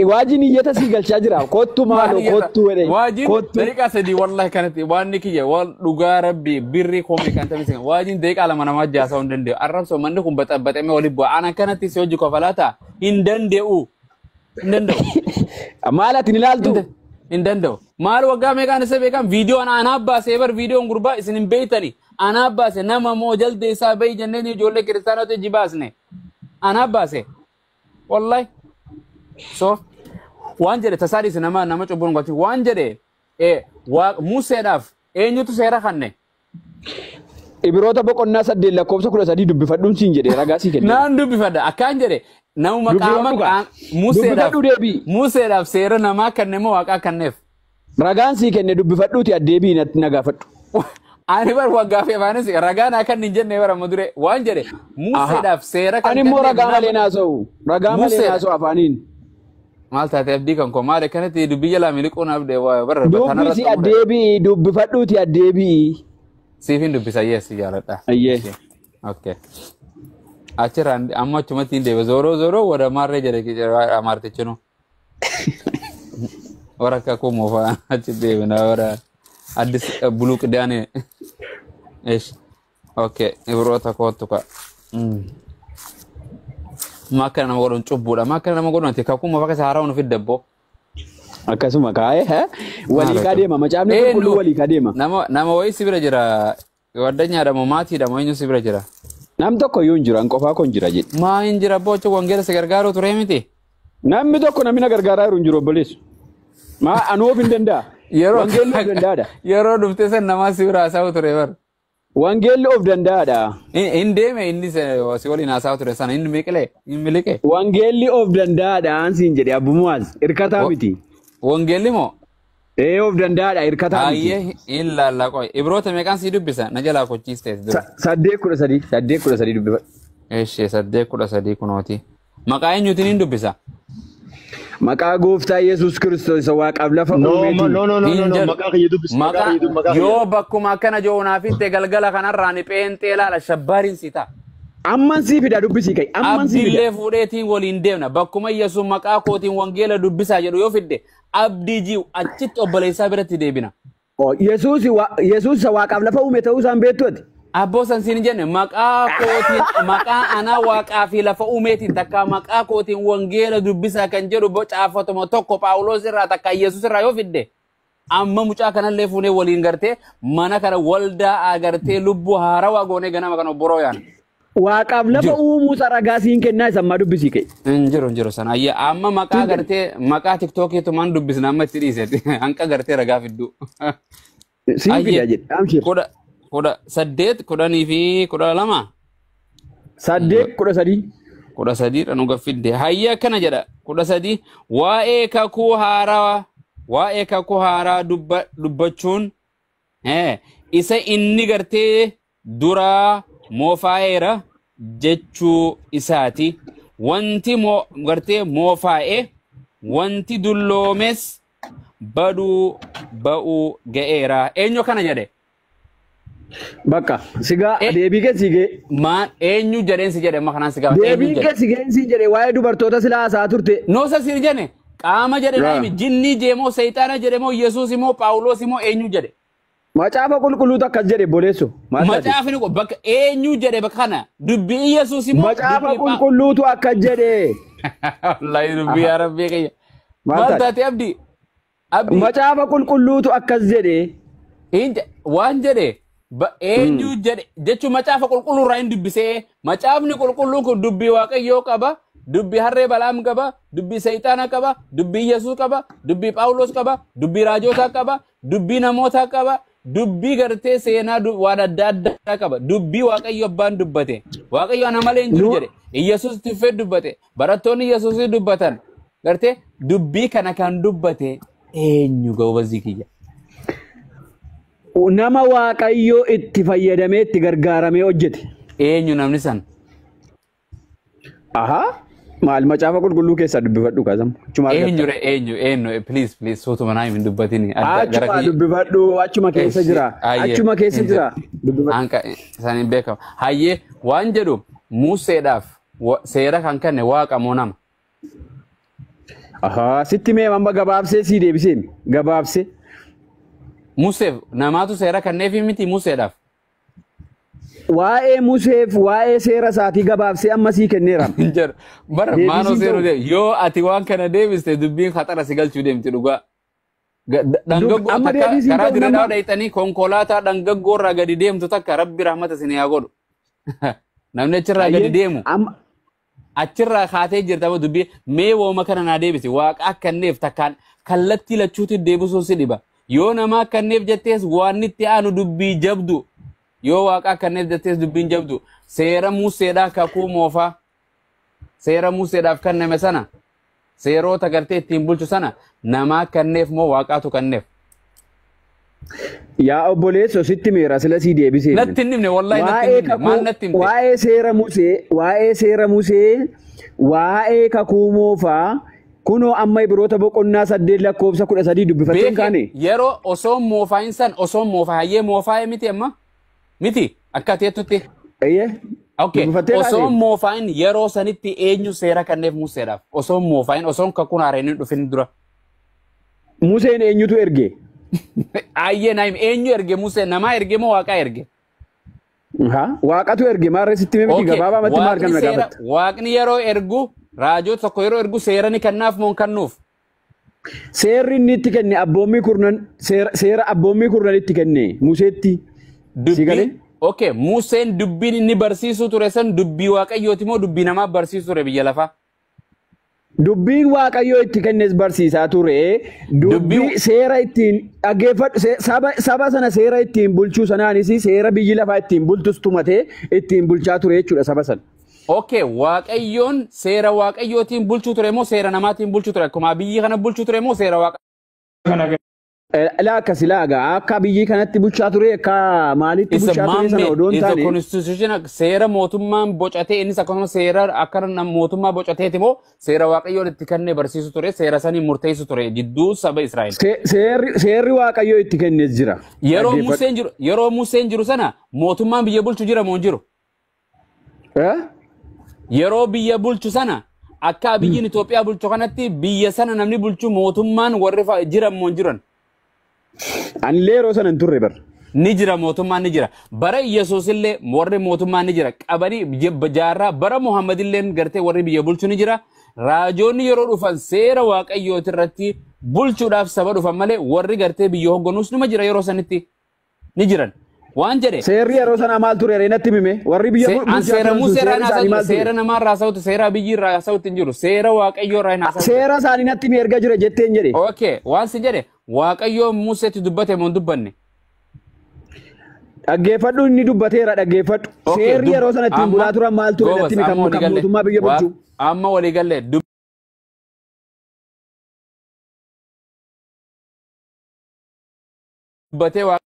Waajiin iyyata sii galchaa jira. Kottu Maal maaloo iyyata? kottu jedhe. Waajiin Kottu. daqiiqaa 3 wallahi kanatti waan ni kiyya waan dhugaa rabbi birri koomee kan taphise. Waajiin daqiiqaa 2 namaa jaasa'uu hin danda'u. Arrabsoo manni kun baxaxamee waliin bu'a. Ana kanatti si hojii kofalaataa hin danda'u. Hin danda'u. Maal ati ni ilaaltu? Hin danda'u. Maal waggaa meeqaan isa beekan viidiyoon anaa baasee bar viidiyoon gurbaa isin hin beeytani. Anaa baase nama moo jalde isaa beey jenneen ijoollee kiristaanota iji baasne. Anaa baase. Wallahi. So waan jedhe tasaa dhiise nama nama cubbuun galchu waan jedhe Museedhaaf eenyutu seera kanne? Ibroota boqonnaa 8 lakkoofsa 13 dubbifadhuun siin jedhe ragaa sii kenne. Naan dubbifadha akkaan jedhe namuma qaama Dubbifadhu kaa. Museedhaaf Dubbifadhu deebii. Museedhaaf seera namaa kanne moo waaqaa kanneef? Ragaan sii kenne dubbifadhuuti addeebii na gaafadhu. Ani bar waggaa fi afaanis ragaa naa kan hin jenne bara mudure waan jedhe Museedhaaf seera kan Ani immoo kenne ragaa malee nama naasa'u. Ragaa malee Museedha. naasa'u afaaniin. Maal taate abdii kan koo maal akkanatti dubbii jalaa miliquun abdee waa bara tanarra Dubbisi xumure. addeebii dubbifadhuuti addeebii. Siif hin dubbisa yes jaaladha. Ayyee. Okay. Achirraan amma achumatti hin deebi'e zooroo zooroo wada maarree jedhe amaartichinu. Warra akka koo moofaa achi deebina warra addis buluu qidaane. Ish. Okay. Ibroota kootu ka. Ma akkana nama godhuun cubbuudha. Ma akkana nama godhuun ati kakuu moofaa keessa haaraa nu fidda abboo. Akkasuma kaa'ee walii kaa deema macaafni qulqulluu walii kaa deema. Nama wayii si bira jira. Waddanyaadha moo maatiidha moo eenyu si bira jira? Nam tokko iyyuu hin jiru an qofaa koo hin jira jedhe. Maa hin jira abboo achi wangeela si gargaaru ture miti? Namni tokko namni na gargaaraa jiru hin jiru obboleessu. Maa anuu of hin danda'a. Wangeelli of danda'aadha. Yeroo dhuftee san namaa si bira haasa'u ture bar. Wangeelli of danda'aadha. Hin deeme inni si waliin haasa'u ture sana hin miqilee hin miliqe. Wangeelli of danda'aadha an siin jedhe Abbu Muwaaz hirkataa miti. Wangeelli moo? Ee of danda'aadha hirkataa miti. Ayyee hin laallaa qoy. Ibroota meeqaan si dubbisa? Na jalaa kochiiste dura. 8:13 8:13 dubbifadhu. Eeshee 8:13 kunooti. Maqaa eenyuutiin hin dubbisa? Maqaa gooftaa Yesuus Kiristoos isa waaqaaf lafa No, uumeetiin. no, no, no, no, no, maqaa kiyya dubbisi, maqaa kiyya dubbisi, maqaa kiyya. Yoo bakkuma akkana jiru galgala kanarraa ni pheenxee laala shabbaariin si ta'a. Amman sii fida dubbisii ka'i. Amman sii fida. Abdiillee fuudheetiin waliin deemna. Bakkuma Yesuus maqaa kootiin wangeela dubbisaa jedhu yoo fidde abdii jiru achitti obboleessaa biratti deebina. Yesuus isa waaqaaf lafa uume ta'uu isaan beektu ati. Abboo san siin jenne maqaa kootiin maqaa anaa waaqaa fi lafa uumeetiin takka maqaa kootiin wangeela dubbisaa kan jedhu bocaafatuma tokko Phaawulos irraa takka Yesuus irraa yoo fidde amma mucaa kanallee fuunee waliin gartee mana kana waldaa agartee lubbuu haarawaa goonee ganama kana obboroo yaana. Waaqaaf lafa uumuu isa ragaa siin kennaa isa ammaa dubbisii ka'i. Hin jiru hin jiru sana ayya amma maqaa gartee maqaa tiktookiitu maan dubbisna amma itti dhiise hanqa gartee ragaa fidduu. Siin fida jedhe. Amshir. 18 10 fi 12. 8:13. 13 dha nu gaffidde. Hayya akkana jedha 13 waa'ee kakuu haaraa waa'ee kakuu haaraa dubbachuun isa inni gartee duraa moofaa'eera jechuu isaati. Wanti gartee moofaa'e wanti dulloomes baduu ba'uu ga'eera. Eenyu kana jedhe? Bakka sigaa deebii keessi ga'e. Maan eenyu jedheen si jedhe amma kanaan si gaafa. Deebiin keessi ga'een siin jedhe waa'ee dubartoota silaa haasa'aa turte. Noosa siin jedhe qaama jedhe naami jinnii jeemoo seexaana jedhe moo Yesuus immoo Phaawulos immoo eenyu jedhe. Macaafa qulqulluutu akkas jedhe obboleesso. Maal taate? Macaafni bakka eenyu jedhe bakka kana dubbii Yesuus immoo Macaafa qulqulluutu akkas jedhe. Wallaahi dubbii yaa rabbii kiyya. Maal Maal taate? taate Abdii? Abdii Macaafa qulqulluutu akkas jedhe. Waan jedhe eenyu jedhe jechuun macaafa qulqulluu irraa hin dubbisee macaafni qulqulluun kun dubbii Waaqayyoo qaba, dubbii harree Balaam qaba, dubbii Seexaana qaba, dubbii Yesuus qaba, dubbii Phaawulos qaba, dubbii raajotaa qaba, dubbii namootaa qaba, dubbii gartee seenaa waan adda addaa qaba. Dubbii Waaqayyo abbaan dubbate. Waaqayyo ana malee hin jiru jedhe. Yesuus tiffee dubbate. Barattoonni Yesuus dubbatan. Gartee dubbii kana kan dubbate eenyu gobazii kiyya? Nama Waaqayyoo itti fayyadamee itti gargaaramee hojjete. Eenyu namni san? Ahaa. Maal macaafa qulqulluu keessaa dubbifadhu kaasam. Achuma argatta. Eenyu re eenyu eenyu please please sootuma naa hin dubbatini. Adda gara Achuma kiyya. dubbifadhu achuma keessa jira. Hayyee. Achuma keessa jira. Dubbifadhu. Anka isaan hin beekamu. Hayyee waan jedhu Museedhaaf seera kan kenne Waaqa moo nama? Ahaa. Sitti mee amma gabaabsee sii deebisee gabaabsee. Museef namaatu seera kenneefi miti Museedhaaf. Waa'ee Museef waa'ee seera isaatii gabaabsee amma sii kenneera. Hin jedhu. Bara Deebisiin maanoo seeruu ta'u. deemu. Yoo ati waan kana deebiste dubbiin khaxara si galchuu deemti dhugaa. Dhangaggoo Amma takka deebisiin karaa ta'u dirreedhaa nama. dhayxanii konkolaataa dhangaggoo irraa gadi deemtu takka rabbi rahmata isin haa godhu. Namni achirraa gadi Hayyee. deemu. Amma Achirraa kaatee jirta amma dubbii mee wooma kana naa deebisi waaqa akkanneef takkaan kallattii lachuutti deebisuu si dhiba. Yoo nama akkanneef jettees waan itti aanu dubbii jabdu. Yoo waaqa akkanneef jettees dubbiin jabdu. Seera Museedhaa kakuu moofaa. Seera Museedhaaf kenname sana. Seerota gartee ittiin bulchu sana namaa kenneef moo waaqaatu kenneef? Yaa obboleesso sitti meera sila sii deebisee. Natti hin himne wallahi natti hin Waa'ee himne maal kakuu natti himte? waa'ee seera Musee waa'ee seera Musee waa'ee kakuu moofaa kunoo amma Ibroota boqonnaa 8 lakkoofsa 13 dubbifattee hin Beeke kaane. yeroo osoo moofaayin san osoo moofaa hayyee moofaa'e miti amma miti akka teettutti. Eeyyee. Okay. Dubbifattee Osoo kaane. moofaayin yeroo sanitti eenyu seera kenneef Museedhaaf? Osoo moofaayin osoo kakuun haareen hin dhufin dura. Museen eenyutu erge? Ayyee naayim eenyu erge Musee namaa erge moo waaqaa erge? Haa waaqatu erge maarree sitti hime miti Okay. gabaabamatti maal Waaqni kan na seera gaafatta? waaqni yeroo ergu raajota tokko yeroo ergu seera ni kennaaf moo hin kennuuf? Seerri inni itti kenne abboommii kurnan seera abboommii kurnan itti kenne Museetti. Si galee? Dubbiin okay Museen dubbiin inni barsiisuu ture san dubbii waaqayyooti moo dubbii namaa barsiisuu ture biyya lafaa? Dubbiin Waaqayyoo itti kennes barsiisaa ture. Dubbii Dubbii seera ittiin dhaggeeffadhu saba sana seera ittiin bulchuu sanaanis seera biyyi lafaa ittiin bultus tumatee ittiin bulchaa ture jechuudha saba sana. Okay, Waaqayyoon seera Waaqayyootiin bulchuu ture moo seera namaatiin bulchuu ture? Akkuma biyyi kana bulchuu ture moo seera Waaqa? Ilaa akkas ilaa egaa akka biyyi kanatti bulchaa ture akka maalitti Isa bulchaa ture sana maammee odoo hin is the taane constitution seera mootummaan bocatee innis akkasuma seera akka mootummaa bocateeti moo seera Waaqayyoon itti kennee barsiisu ture seera sanii murteessu ture jidduu saba Israa'el. Seerri Waaqayyoo itti kennes jira. Yeroo Dhaggeeffadhu. Museen jiru yeroo Museen jiru sana mootummaan biyya bulchu jira moo hin jiru? Eh? Yeroo biyya bulchu sana akka biyyiin Itoophiyaa bulchu kanatti biyya sana namni bulchu mootummaan warri jiran moo hin jiran? Anillee yeroo sana hin turre bar. Ni jira mootummaan ni jira. Bara Yesuus illee warri mootummaan ni jira. Qabanii jaarraa bara Muhammad illee gartee warri biyya bulchu ni jira. Raajoonni yeroo dhufan seera Waaqayyooti irratti bulchuudhaaf saba dhufan malee warri gartee biyya hoogganuus numa jira yeroo sanitti ni jiran. Waan jedhe Seerri yeroo sanaa maal ture ree natti hime warri biyya an bulchaa seera turan sun Musee irraa seerri hin isaanii haasa'u maal ture? seera namaa irraa haasa'utti seera biyyi irraa haasa'utti hin jiru seera Waaqayyoo irraa hin haasa'utti. Seera isaanii natti himi erga jira jetteen jedhe. Okay, waan si jedhe Waaqayyoo Museetti dubbate moo hin dubbanne? Dhaggeeffadhu inni dubbateera dhaggeeffadhu. Okay, Seerri yeroo sana ittiin amma bulaa turan maal ture goobas natti himi amma kan walii galle mootummaa biyya bulchu. amma walii galle dubbatee Waaqayyoon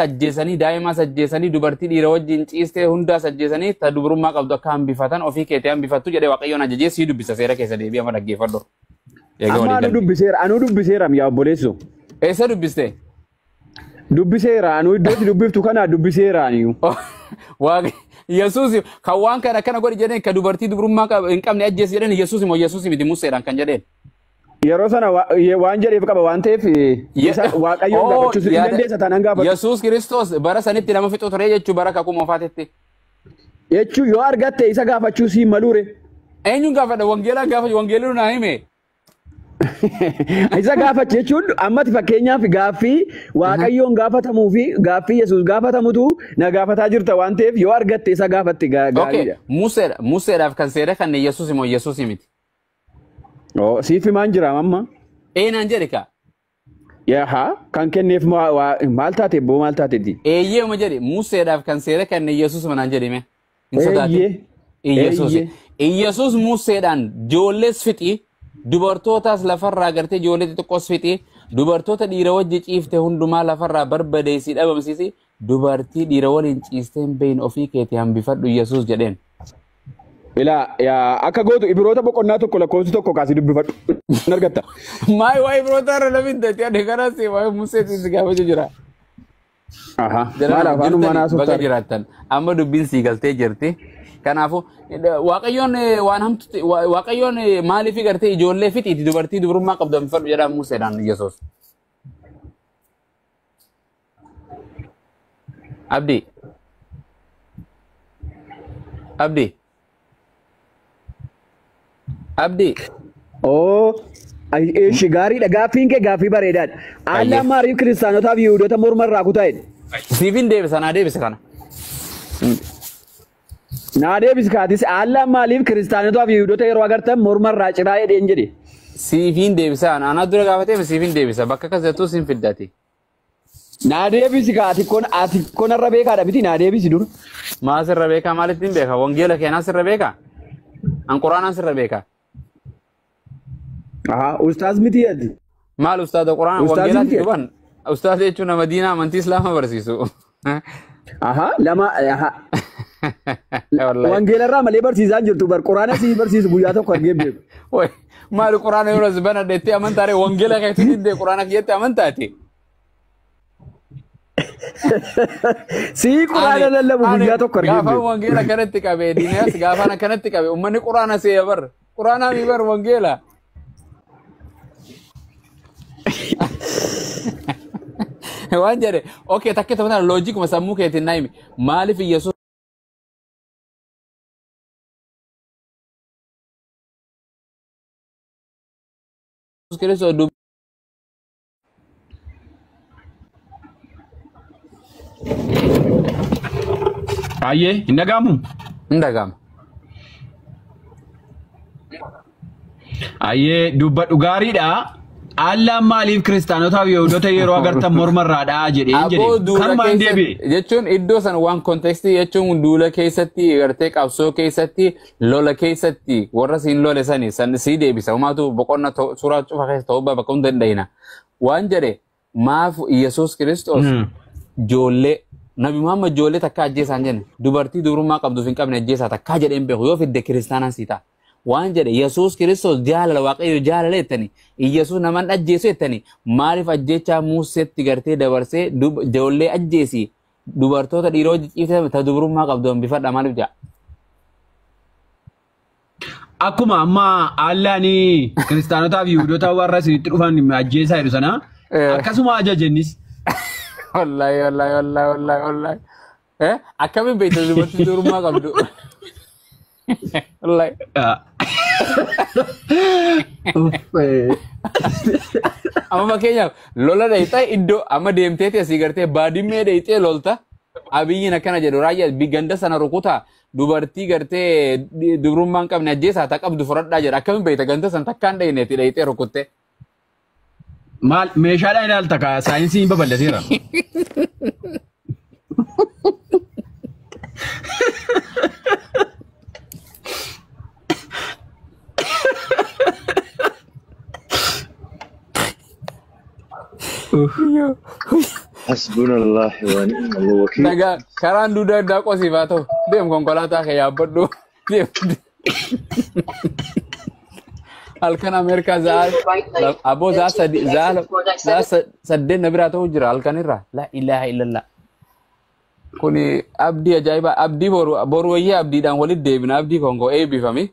ajjeesanii daa'imas ajjeesanii dubartii dhiira wajjin ciistee hundaas ajjeesanii ta dubrummaa qabdu akka hambifatan ofii keetii hambifattu jedhee Waaqayyoon ajajee sii dubbisa seera keessa deebi'ee amma dhaggeeffadhu. Egaa Amma walii anu galle. dubbiseera anuu dubbiseera yaa obboleesso. Eessa dubbiste? Dubbiseera anuu iddootti dubbiftu kana dubbiseera aniyu. Waaqa Yesuus kan waan kana akkana godhi jedheen kan dubartii dubrummaa hin qabne ajjeesi jedheen Yesuus moo Yesuus miti Museedhaan kan jedheen. Yeroo sana waan jedheef qaba waan ta'eef isa Waaqayyoon gaafachuu hin dandeessa taanaan gaafatu. Yesuus Kiristoos bara sanitti nama fixu ture jechuu bara kakuu moofaatitti. Jechuu yoo argatte isa gaafachuu siin maluure. Eenyuun gaafadha? Wangeelaan gaafadha. Wangeelli naa hime. Isa gaafachu jechuun ammati fakkeenyaaf gaaffii Waaqayyoon gaafatamuu fi gaaffii Yesuus gaafatamutu na gaafataa jirta waan ta'eef yoo argatte isa gaafatte Okay. gaariidha. Museedha. Museedhaaf kan seera kan Yesuus immoo Yesuus miti. Oo, siif himaan jira amma. Eenaan jedhe ka. Yaha kan kenneef maal taate boo maal taateeti? Eeyyee uma jedhe Museedhaaf kan seera kan Yesuus manaan jedhime. Hin sodaatin. Eeyyee. Iyesuus. Eeyyee. Iyesuus Museedhaan ijoollees fixi dubartootaas lafarraa gartee ijoollee xixiqqoos fixi dubartoota dhiira wajji ciifte hundumaa lafarraa barbadeessii dhabamsiisi dubartii dhiira waliin ciistee hin beekne ofii keetii hambifadhu Iyesuus jedheen. Ilaa yaa, akka gootu Ibiroota boqonnaa 1 lakkoofsi 1 kaasii dubbifadhu. Hin argatta. Maay waa'ee Ibiroota irra namni hin ta'e ani karaa si waa'ee Museetiin si gaafachuu jira. Aha. Maal afaanumaan Baga haasoftaa? jiraattan amma dubbiin sii galtee jirti. Kanaafuu Waaqayyoon waan hamtu Waaqayyoon maaliif gartee ijoollee fixiiti dubartii dubrummaa qabdu hambifadhu jedhaa Museedhaan Yesuus. Abdii. Abdii. Abdii. Oo, eeshi gaariidha. Gaaffiin kee gaaffii bareedaadha. Aallaan maariif kiristaanotaaf Yihuudoota morma irraa kutaa jedhe. Siifin deebisa naa deebisa kana. Naa deebisi kaatis aallaan maaliif kiristaanotaaf Yihuudoota yeroo agartan morma irraa ciraa jedheen jedhe. Siifin deebisa anaa dura gaafatee siifin deebisa bakka akkas jettuu siin fiddati. Naa deebisi kaati kun ati kun irra beekaadha miti naa deebisi dura. Maa sirra beekaa maalittiin beeka? Wangeela keenyaa sirra beekaa? An quraanaan sirra beekaa? Aha, ustaaz miti ati. Maal ustaaza quraana Ustaazi wangeelaatti miti? dhuban? Ustaaza jechuun nama diinaa amantii islaamaa barsiisu. Aha, lama aha. Wallahi. Wangeela irraa malee barsiisaa hin jirtu bar quraana si barsiisu guyyaa tokko argee hin beeku. Wai, maal quraana yeroo as banadheetti amantaare wangeela keetti diddee quraana kiyyatti amantaati. Si quraana lallabu guyyaa tokko argee hin Gaafa beeku. wangeela kanatti qabee diinaas gaafa kanatti qabe uummanni quraana seeya bar. Quraanaa mi bar wangeela. Waan jedhe okay takka taphataan loojikuma sammuu keetiin naa himi maaliif Yesuus Kiristoos Ayyee hin dhaga'amu? hin dhaga'ama. Ayyee dubbadhu gaariidha. Aallaan maaliif kiristaanotaaf Yihuudoota yeroo agartan morma irraa dha'aa jedheen Aboo jedhe. duula Kanumaan deebi'e. keessatti jechuun iddoo sana waan kontekstii jechuun duula keessatti gartee qabsoo keessatti lola keessatti warra siin lole sani san sii deebisa homaatu boqonna suuraa cufa keessa ta'uu bakka hunda hin dhayina. Waan jedhe maaf Yesuus Kiristoos ijoollee Nabi Muhammad ijoollee takka ajjeesaa hin jenne dubartii dubrummaa qabduuf hin qabne ajjeesaa takkaa jedhee hin beeku yoo fidde kiristaanaan sii ta'a. Waan jedhe Yesuus Kiristoos jaalala Waaqayyo jaalala jettani Yesuus naman ajjeesu jettani maaliif ajjeechaa Museetti gartee dabarsee ijoollee ajjeesi dubartoota dhiiroo ciifte ta dubrummaa qabdu hambifadha maaliif jedha. Akkuma amma aallaan kiristaanotaaf Yihuudoota warra isinitti dhufan ajjeesaa jedhu sana akkasuma ajajennis. Wallaahi wallaahi wallaahi wallaahi wallaahi. Akkamiin beekta dubartii dubrummaa qabdu? Wallaahi. Amma fakkeenyaaf lola dheeyxee iddoo amma deemteeti asii gartee baadimmee dheeyxee lolta abiyyiin akkana jedhu raayyaa ganda sana rukutaa dubartii gartee dubrummaa hin qabne ajjeesaa ta qabdu fudhadhaa jedha akkamiin beekta ganda sana takkaan dheeyneeti dheeyxee rukutte. Maal meeshaadhaan ilaalta kaa saayinsiin babal'ateera. Hasbunallah wa ni'mal wakiil. Nagaa karaan duudaa daaqoo siif haa ta'u deem konkolaataa kee yaabbadhu deem. Halkan Ameerikaa za'a aboo za'a sadi za'a saddeet na biraa ta'u jira halkan irraa la ilaaha illallah. Kuni abdii ajaa'ibaa abdii boru boru wayyee abdiidhaan walitti deebina abdii kongoo eebbifami.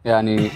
Yaani